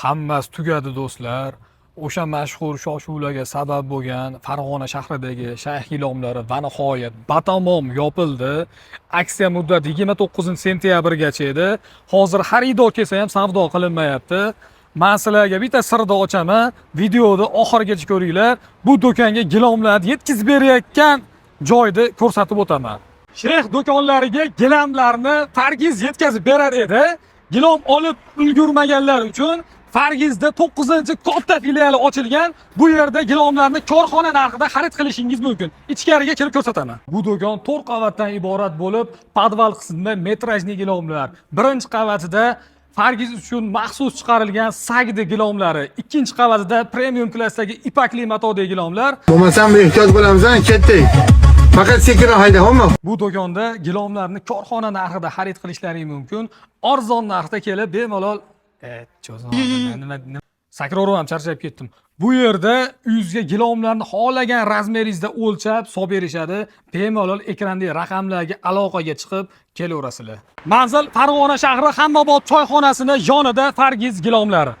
Hammasi tugadi, do'stlar. O'sha mashhur shov-shuvlarga sabab bo'lgan Farg'ona shahridagi Shayx gilomlari va nihoyat batamom yopildi. Aksiya muddati 29 sentyabrgacha edi. Hozir xaridor kelsa ham savdo qilinmayapti. Man sizlarga bitta sirni ochaman. Videoni oxirigacha ko'ringlar. Bu do'konga gilomlarni yetkazib berayotgan joyni ko'rsatib o'taman. Shayx do'konlariga gilamlarni Fargiz yetkazib berar edi. Gilom olib ulgurmaganlar uchun Fargizda 9 katta filiali ochilgan. Bu yerda gilomlarni korxona narxida xarid qilishingiz mumkin. Ichkariga kirib ko'rsataman. Bu do'kon 4 qavatdan iborat bo'lib, podval qismida метражный gilomlar, birinchi qavatida Fargiz uchun maxsus chiqarilgan Sagdi gilomlari, ikkinchi qavatida premium klassdagi ipakli matodagi gilomlar. Bo'lmasam ehtiyot bo'lamiz, ha, ketdik. Faqat sekinroq hayda, xo'pmi? Bu do'konda gilomlarni korxona narxida xarid qilishlaring mumkin. Arzon narxda kelib bemalol cho'zim, nima sakraverib ham charchab ketdim. Bu yerda uyingizga gilomlarni xohlagan razmeringizda o'lchab solib berishadi. Bemalol ekrandagi raqamlarga aloqaga chiqib kelaverasizlar. Manzil: Farg'ona shahri, Hammobod choyxonasini yonida Fargiz gilomlari.